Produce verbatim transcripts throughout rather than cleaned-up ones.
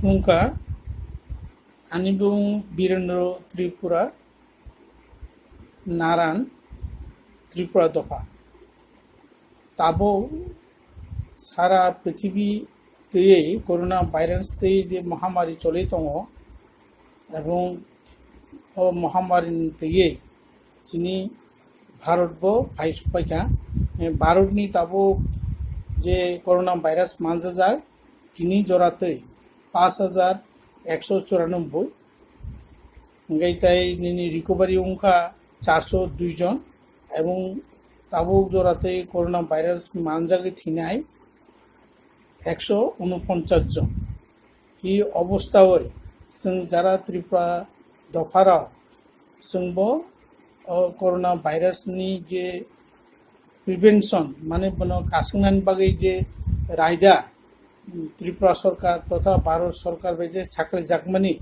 Wngkha ani bung Birendra Tripura, Naran, Tripura dopha. Tabuk sara prithibi twiwi corona virus twi je mahamari choli tongo, ebong o mahamari ni twiwi chini Bharat bo phai sokpaikha. Bharat ni tabuk je corona virus manjajak, tini jora twi paanch hajar ekso churanobboi, hingke tai nini recovery wngkha charso dui jon, ebong tabuk jora twi corona virus manjagwi thinai ekso unoponchas jon. I obosthaoi chwng jara Tripura dopharok chwngbo o corona virus ni je prevention, mane bono kaswngnani bagwi je raida, mm, Tripura sorkar totha Bharat sorkar bai je saklijakmani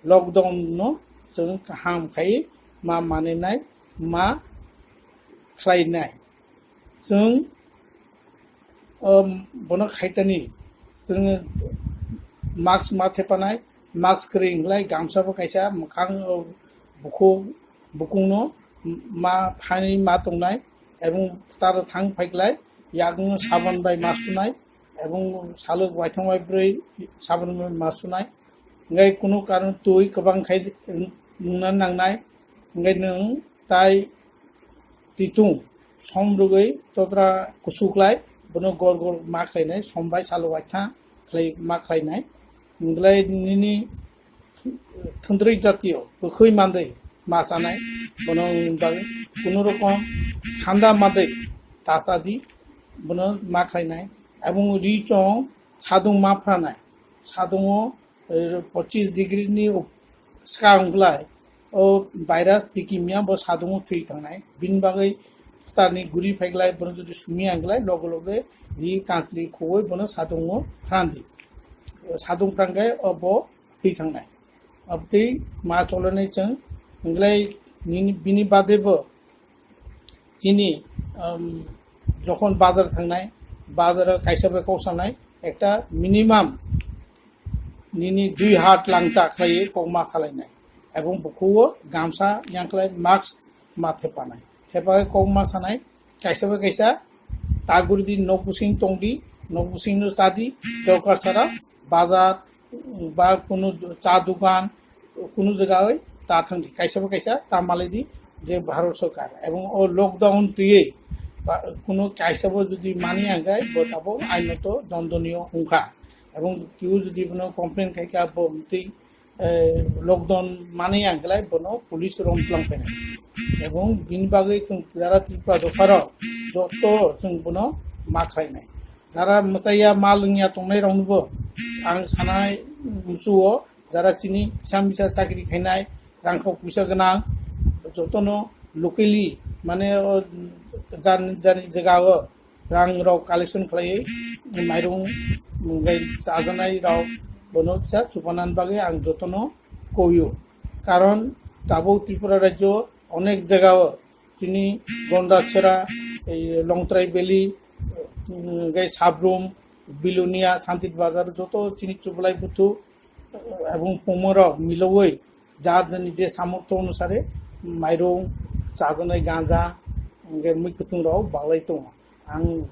lockdown no chwng kaham khai ma maninai, ma khlainai. Chwng, um, bono khaitani, chwng mask ma thepanai, mask kwrwi wngkhlai gamsa bo kaisa mwkhang, uh, bukhuk, bukungno ma phani ma tongnai, ebong taro thang phaiklai, yakno sabon bai ma sunai, ebong salok waithang bai bwrwi sabon bai ma sunai. Hingke kunu karon twi kwbang khai nungna nangnai, hingke nwng tai titung som rwgwi tobra kusuklai, bono gor gor ma khlainai, som bai salok waithang khlai ma khlainai. Hingklai nini thwndrwi jatio kwkhwi mandwi ma chanai, bono wng bagwi kunu rokom thanda mandwi ta chadi, bono ma khlainai. Ebong ri chong sadung ma phranai, sadungo, eh, pochis degree ni up-, swkang wngklai, o virus tiki mia bo sadungo thwi thangnai. Bini bagwi phatarni guri phaiklai, bono jodi sumi ang glai, loge loge ri kansli khogwi bono sadungo phrandi. Sadung phrangkhe o bo thwi thangnai. Abtwi ma cholonai chwng, wngklai nini, bini bade bo chini, um, jokhon bazar thangnai, bazaro kaisa bai kok sanai, ekta minimum nini dui hat langcha khlaiwi kok ma salainai. Ebong bukhugo gamsa yangkhlai mask ma thepanai. Thepai kok ma sanai, kaisa bai kaisa taguridi nok bwswng tongdi, nok bwswngno chadi, dorkar sara bazar ba kunu cha dukan, kunu jaga oi ta thangdi, kaisa bo kaisa ta malaidi je Bharat Sorkar. Ebong o lockdown twiwi ba kunu kaisa bo jodi mani angkhe bo tabuk ainoto dondoniyo wngkha. Ebong kiu jodi bono complain khaikha bo mtwi, eh, lockdown mani angkhe bono police rom tlang phainai. Ebong bini bagwi chwng jara Tripura dopharok joto chwng bono ma khlainai. Jara mwchaiya ma lwngya tongnai rokno bo ang sanai muchuo, jara chini kisa misa chakri khainai, rangkhok puisa gwnang, jotono locally, mane, o jan-, jani jaga o rang rok collection khlaiwi mairung bai chajanai rok bono kisa chubanan bagwi ang jotono koio. Karon tabuk Tripura rajyo onek jaga o chini Gondachera, ei Longtrai Valley, mm, gai Sabrum, Bilonia, Santir Bazar, joto chini Chublai Buthu, ebong Pungmorok milogoi jar jani je samortho onusare mairung, chajanai ganja, hingke mui kuthung rok balai tongo. Ang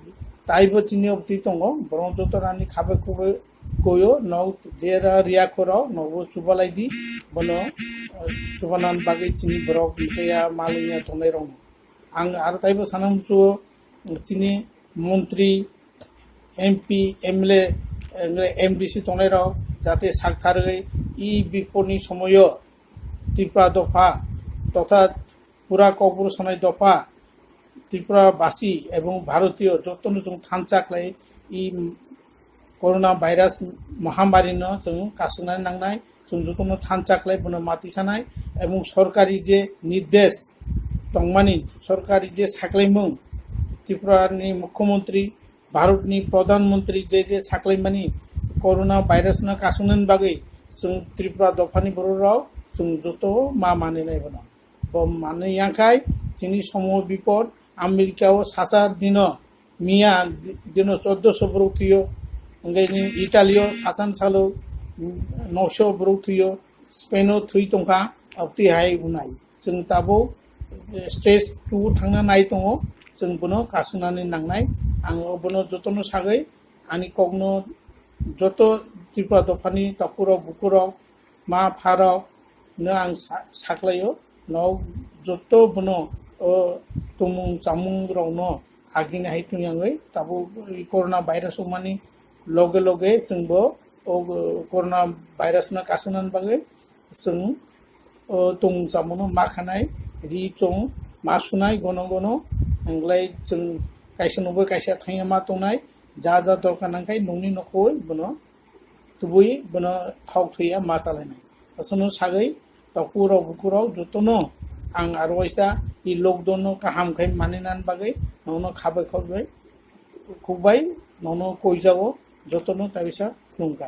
taibo chini obtwi tongo, borok joto rani khabe khubui koyo, nok jera riya khoro, nogo chubalai di, bono, eh, chubanan bagwi chini borok mchaya malwngya tongnai rokno. Ang aro taibo sana muchuo, chini montri, M P, M L A, eh, M D C tongnai rok jate sak tharwi i bipodni somoyo Tripura dopha totha pura Kokborok sanai dopha Tripura basi ebong Bharatiyo jotono chwng thansa khlai i corona virus mahamari no chwng kasuknani nangnai, chwng jotono thansa khlai bono mati sanai, ebong sorkari je nirdesh tongmani, sorkari je saklaimung, Tripura ni mukhyamantri, Bharat ni pradhan mantri je je saklaimani corona virus no kasuknani bagwi chwng Tripura dophani borok rok chwng joto ma maninai bono. Bo manwi yangkhai chini somo bipod America o sasa dino miya dino choddoso borok thwiyo, hingke ni Italy o sasan salo noso borok thwio, Spain o thwi tongkha, abtwi hai unai. Chwng tabuk, eh, stage two thangna nai tongo, chwng bono kasuknani nangnai. Ang bono jotono sagwi, ani kokno joto Tripura dophani takurok, bukurok, ma pharok no ang sa-, saklaio. No joto bono o tongmung chamung rokno agini hai tongya wngwi tabuk corona virus wngmani loge loge chwngbo o corona virus no kasuknani bagwi chwng o tongmung chamungno ma khanai, ri chwng ma sunai gono gono, wngwlai chwng kaisa nokbo kaisa thangya ma tongnai, ja ja dorkar nangkhai nokni nokhoi bono tubui bono hok thuya ma chalainai. Aswkno sagwi takurok bukurok jotono ang aro waisa i lockdown no kaham khai manwi nani bagwi nono khabai khokbai khukbai nono koijago jotono tabisa khulumkha.